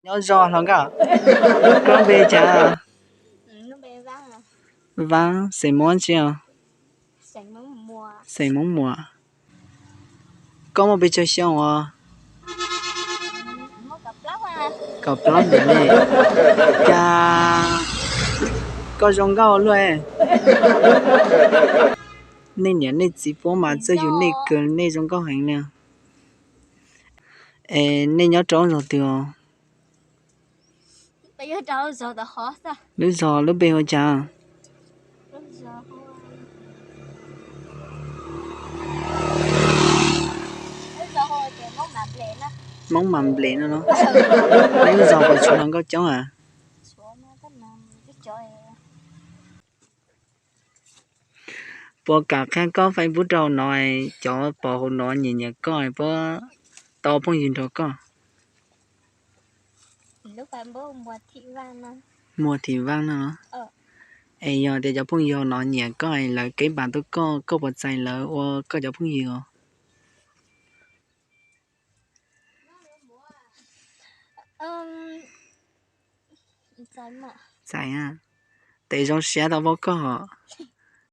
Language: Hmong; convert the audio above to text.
Nyob zoo hluas nkauj, koj npe cas? Vaab, xeem Moob tsi os? Xeem Moob Muas. Koj muaj pes tsawg xyoo os? Kaum plaub ntev ne. Cas koj zoo nkauj luaj. Nej niam nej txiv puab mas txawj yug nej kawg, nej zoo nkauj heev na. Es nej nyob rau zos twg os? Lub zos lub npe hu cas? Moob Mas Nples no los? Neb lub zos puas tshuav hluas nkauj coob a? Puas kam qhia koj Facebook rau hauv no, cov pom hauv no nyiam nyiam koj puab tau phooj ywg nrog koj? Muas Thim Vaaj no. Es yog tias cov phooj ywg hauv no nyiam koj, lawv keb npam tuaj koj, koj puas txais lawv ua koj cov phooj ywg os? Txais, tes zoo siab tau paub koj os.